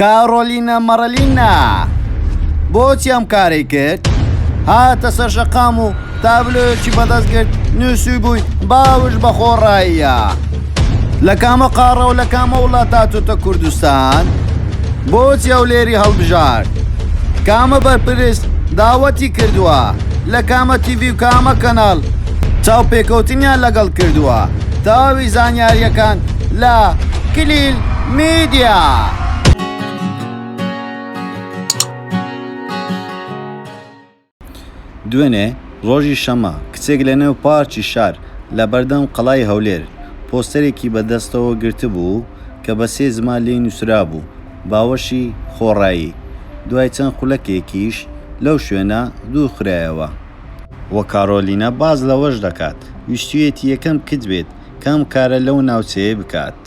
کارۆلینا مەڕەلینا بۆچی ئەم کارەی کرد؟ هاتە سەر شەقام و تابلۆیەکی بەدەست گرت نووسی بووی باوش بە خۆڕاییە. لە کامە قاڕە و لە کامە وڵات هاتۆتە کوردستان؟ بۆچی هەولێری هەڵبژارد؟ کامە بەرپرس داوەتی کردووە؟ لە کامە تیڤی و کامە کەناڵ چاوپێکەوتنیان لەگەڵ کردووە؟ تەواوی زانیارییەکان لە کلیل میدیا. دوێنێ ڕۆژی شەممە کچێک لە نێو پارکی شار لە بەردەم قەڵای هەولێر پۆستەرێکی بە دەستەوە گرتبوو کە بە سێ زمان لێی نووسرابوو باوەشی خۆڕایی، دوای چەند خولەکێکیش لەو شوێنە دوورخرایەوە. وە کارۆلینا باس لەوەش دەکات ویستویەتی یەکەم کچ بێت کە ئەم کارە لەو ناوچەیە بکات.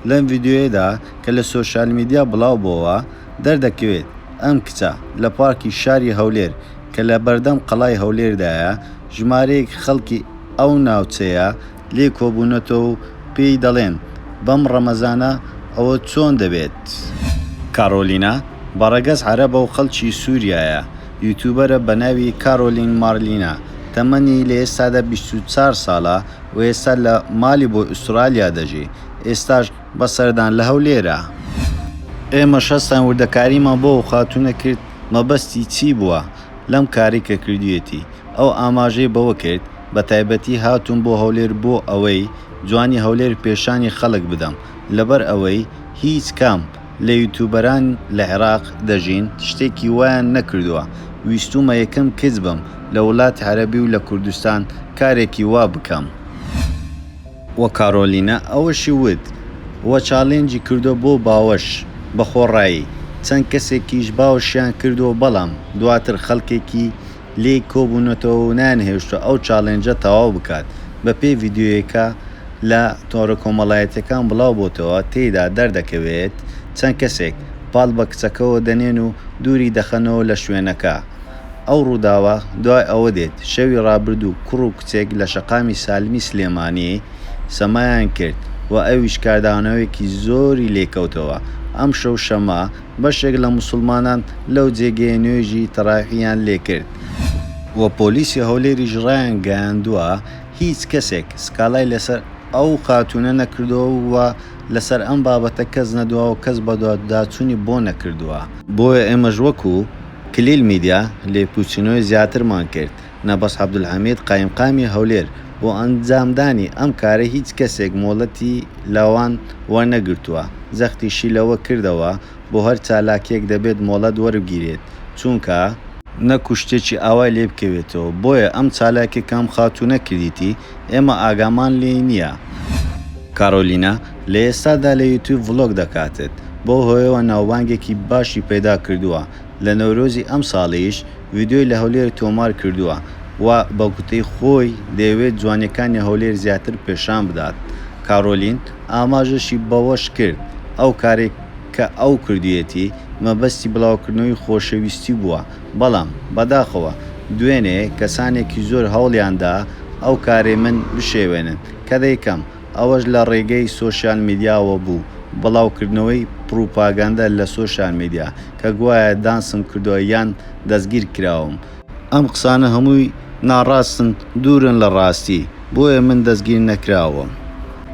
لەم ڤیدیۆیەدا کە لە سۆشیال میدیا بڵاوبۆوە دەردەکەوێت ئەم کچە لە پارکی شاری هەولێر کە لە بەردەم قەڵای هەولێردایە ژمارەیەک خەڵکی ئەو ناوچەیە لێی کۆبوونەتەوە و پێی دەڵێن بەم ڕەمەزانە ئەوە چۆن دەبێت؟ کارۆلینا بە ڕەگەز عەرەبە و خەڵکی سووریایە، یوتیوبەرە بە ناوی کارۆلین مارلینا، تەمەنی لە ئێستادا 24 ساڵە و ئێستا لە مالیبۆی ئوسترالیا دەژی، ئێستاش بە سەردان لە هەولێرە. ئێمەش هەستاین وردەکاریمان بۆ ئەو خاتوونە کرد مەبەستی چی بووە لەم کارەی کە کردوویەتی، ئەو ئاماژەی بەوە کرد، بەتایبەتی هاتووم بۆ هەولێر بۆ ئەوەی جوانی هەولێر پێشانی خەڵک بدەم، لەبەر ئەوەی هیچ کام لە یوتوبەران لە عێراق دەژین شتێکی وایان نەکردووە، ویستوومە یەکەم کچ بم لە وڵاتی عەرەبی و لە کوردستان کارێکی وا بکەم. وە کارۆلینا ئەوەشی وت، وە challenge ی کردووە بۆ باوەش بە خۆڕایی، چەند کەسێکیش باوەشیان کردووە بەڵام دواتر خەڵکێکی لێی کۆبوونەتەوە و نایانهێشتووە ئەو challenge ە تەواو بکات، بەپێی ڤیدیۆیەکە لە تۆڕە کۆمەڵایەتیەکان بڵاوبۆتەوە تێیدا دەردەکەوێت چەند کەسێک پاڵ بە کچەکەوە دەنێن و دووری دەخەنەوە لە شوێنەکە. ئەو ڕووداوە دوای ئەوە دێت شەوی ڕابردوو کوڕ و کچێک لە شەقامی سالمی سلێمانی سەمایان کرد و ئەویش کاردانەوەیەکی زۆری لێکەوتەوە، ئەمشەو شەممە بەشێک لە موسڵمانان لەو جێگەیە نوێژی تەراویحیان لێکرد. و پۆلیسی هەولێریش ڕایانگەیاندووە هیچ کەسێک سکاڵای لەسەر ئەو خاتوونە نەکردووە و لەسەر ئەم بابەتە کەس نەدواوە و کەس بەدواداچوونی بۆ نەکردووە. بۆیە ئێمەش وەکو، کلیل میدیا، لێپوچینەوەی زیاترمان کرد، نەبەز عەبدولحەمید قایمقامی هەولێر بۆ ئەنجامدانی ئەم کارە هیچ کەسێک مۆڵەتی لەوان وەرنەگرتووە، جەختیشی لەوە کردەوە بۆ هەر چالاکیەک دەبێت مۆڵەت وەربگیرێت چونکە نەکو شتێکی ئاوای لێ بکەوێتەوە، بۆیە ئەم چالاکیە کە ئەم خاتوونە کردیتی ئێمە ئاگامان لێی نییە. کارۆلینا لە ئێستادا لە یوتیوب ڤلۆگ دەکاتت، بەو هۆیەوە ناوبانگێکی باشی پەیدا کردووە، لە نەورۆزی ئەمساڵیش ڤیدیۆی لە هەولێر تۆمار کردووە و بە گوتەی خۆی دەیەوێت جوانییەکانی هەولێر زیاتر پێشان بدات. کارۆلین ئاماژەشی بەوەش کرد، ئەو کارەی کە ئەو کردوویەتی مەبەستی بڵاوکردنەوەی خۆشەویستی بووە، بەڵام بەداخەوە دوێنێ کەسانێکی زۆر هەوڵیاندا ئەو کارەی من بشێوێنن کە دەیکەم، ئەوەش لە ڕێگەی سۆشیال میدیاوە بوو، بڵاوکردنەوەی پڕوپاگەندە لە سۆشیال میدیا کە گوایە دانسم کردووە یان دەستگیرکراوم، ئەم قسانە هەمووی ناڕاستن دوورن لە ڕاستی، بۆیە من دەستگیر نەکراوم.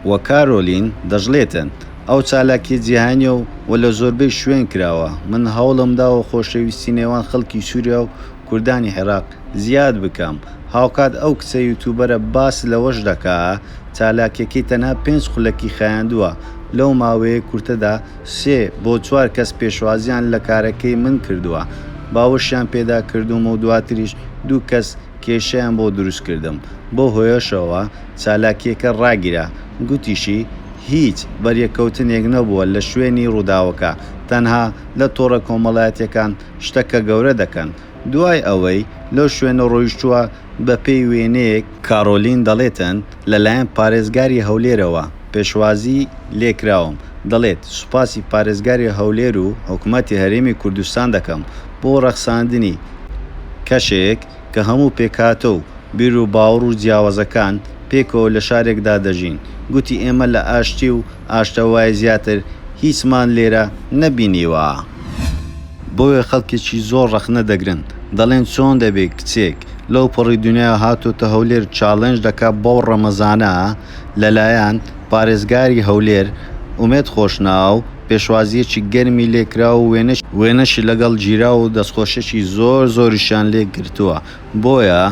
وە کارۆلین دەشڵێتن، ئەو چالاکیە جیهانیە و لە زۆربەی شوێن کراوە، من هەوڵم داوە خۆشەویستی نێوان خەڵکی سوریا و کوردانی عێراق زیاد بکەم، هاوکات ئەو کچە یوتوبەرە باس لەوەش دەکا چالاکیەکەی تەنها پێنج خولەکی خایاندووە، لەو ماوەیە کورتەدا سێ بۆ چوار کەس پێشوازیان لە کارەکەی من کردووە، باوەشیان پێدا کردووم و دواتریش دوو کەس کێشەیان بۆ دروست کردم، بەو هۆیەشەوە چالاکییەکە ڕاگیرا. گوتیشی، هیچ بەریەککەوتنێک نەبووە لە شوێنی ڕووداوەکە، تەنها لە تۆڕە کۆمەڵایەتییەکان شتەکە گەورە دەکەن. دوای ئەوەی لەو شوێنە ڕۆیشتووە، بەپێی وێنەیەک، کارۆلین دەڵێتن، لەلایەن پارێزگاری هەولێرەوە پێشوازی لێکراوم، دەڵێت، سوپاسی پارێزگاری هەولێر و حکومەتی هەرێمی کوردستان دەکەم بۆ ڕەخساندنی کەشێک کە هەموو پێکهاتە و بیروباوەڕ و جیاوازەکان پێکەوە لە شارێکدا دەژین، گوتی ئێمە لە ئاشتی و ئاشتەوایی زیاتر. هیچمان لێرە نەبینیوە. بۆیە خەڵکێکی زۆر ڕەخنە دەگرن دەڵێن چۆن دەبێ کچێک لەو پەڕی دونیاوە هاتۆتە هەولێر challenge دەکا بەو ڕەمەزانە لەلایەن پارێزگاری هەولێر ئومێد خۆشناو پێشوازیەکی گەرمی لێکرا و وێنەشی لەگەڵ گیرا و دەستخۆشیەکی زۆر زۆریشیان لێ گرتووە بۆیە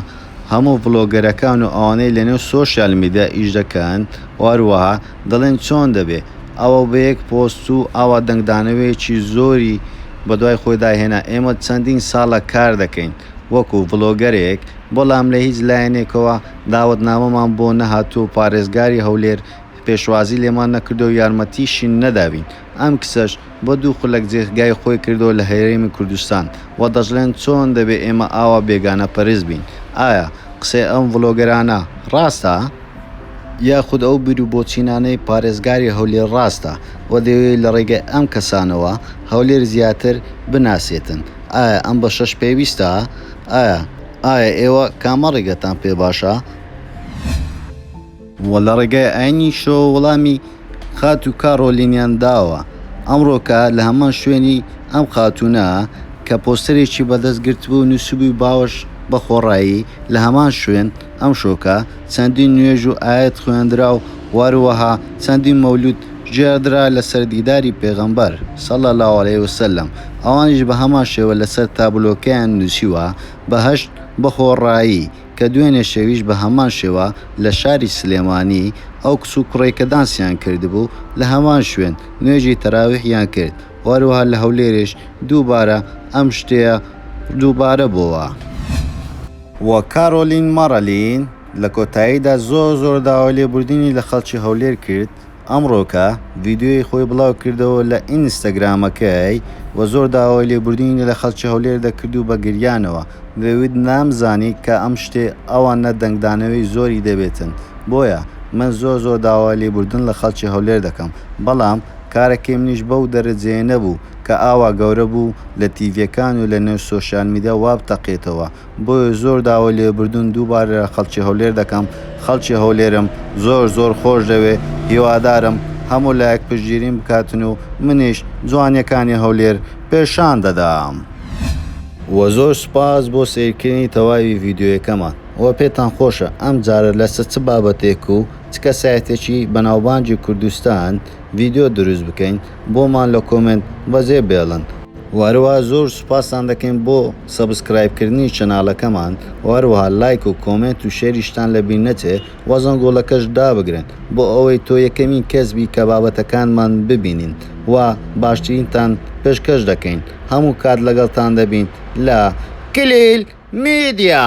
هەموو ڤلۆگەرەکان و ئەوانەی لەنێو سۆشیال میدیا ئیش دەکەن و هەروەها دەڵێن چۆن دەبێ ئەوە بە یەک پۆست و ئاوا دەنگدانەوەیەکی زۆری بەدوای خۆیدا هێنا ئێمە چەندین ساڵە کار دەکەین وەکو ڤلۆگەرێک بەڵام لە هیچ لایەنێکەوە داوەتنامەمان بۆ نەهاتووە و پارێزگاری هەولێر پێشوازی لێمان نەکردووە و یارمەتیشی نەداوین ئەم کچەش بۆ دوو خولەک جێگای خۆی کردەوە لە هەرێمی کوردستان و دەشڵێن چۆن دەبێ ئێمە ئاوا بێگانە پەرست بین ئایا قسەی ئەم ڤلۆگەرانە ڕاستە؟ یاخود ئەو بیروبۆچینانەی پارێزگاری هەولێر ڕاستە و دەیەوێت لە ڕێگای ئەم کەسانەوە هەولێر زیاتر بناسێتن ئایا ئەم بەشەش پێویستە؟ ئایا ئایا ئێوە کامە ڕێگەتان پێ باشە؟ وە لە ڕێگای ئاینیشەوە وەڵامی خاتوو کاڕۆلینیان داوە ئەمڕۆکە لە هەمان شوێنی ئەم خاتوونە کە پۆستەرێکی بەدەست گرتبوو و نووسیبووی باوەش بە خۆڕایی لە هەمان شوێن ئەمشۆکە چەندین نوێژ و ئایەت خوێندرا و وەهەروەها چەندین مەولود گێڕدرا لەسەر دیداری پێغەمبەر، صلی اللە علیە وسلم، ئەوانیش بە هەمان شێوە لەسەر تابلۆکەیان نووسیوە بەهەشت بە خۆڕایی کە دوێنێ شەویش بە هەمان شێوە لە شاری سلێمانی ئەو کچ و کوڕەی کە دانسیان کردبوو لە هەمان شوێن نوێژی تەراویحیان کرد و هەروەها لە هەولێرێش دووبارە ئەم شتەیە دووبارە بۆوە. وە کارۆلین مارالین لە کۆتاییدا زۆر زۆر داوای لێبوردنی لە خەڵکی هەولێر کرد ئەمڕۆکە ڤیدیۆی خۆی بڵاو کردەوە لە ئینستاگرامەکەی و زۆر داوای لێبوردنی لە خەڵکی هەولێر دەکرد و بە گریانەوە دەیوت نامزانی کە ئەم شتێ ئەوانە دەنگدانەوەی زۆری دەبێتن بۆیە من زۆر زۆر داوای لێبوردن لە خەڵکی هەولێر دەکەم بەڵام کارەکەی منیش بەو دەرەجەیە نەبوو کە ئاوا گەورە بوو لە تیڤیەکان و لە نێو سۆشیال میدیا وا بتەقێتەوە بۆیە زۆر داوای لێبوردن دووبارە لە خەڵکی هەولێر دەکەم خەڵکی هەولێرم زۆر زۆر خۆش دەوێ هیوادارم هەموو لایەک پشتگیریم بکاتن و منیش جوانیەکانی هەولێر پێشان دەدەم. وە زۆر سوپاس بۆ سەیرکردنی تەواوی ڤیدیۆیەکەمان وە پێتان خۆشە ئەم جارە لەسەر چ بابەتێک و چ کەسایەتێکی بەناوبانگی کوردستان ڤیدیۆ دروست بکەین بۆمان لە comment بەجێ بێڵن. وە هەروەها زۆر سوپاستان دەکەین بۆ subscribe کردنی channel ەکەمان وە هەروەها لایک و comment و share یشتان لەبیر نەچێ وە زەنگۆڵەکەش دابگرن بۆ ئەوەی تۆ یەکەمین کەس بی کە بابەتەکانمان ببینین و باشترینتان پێشکەش دەکەین هەموو کات لەگەڵتان دەبین لە کلیل میدیا.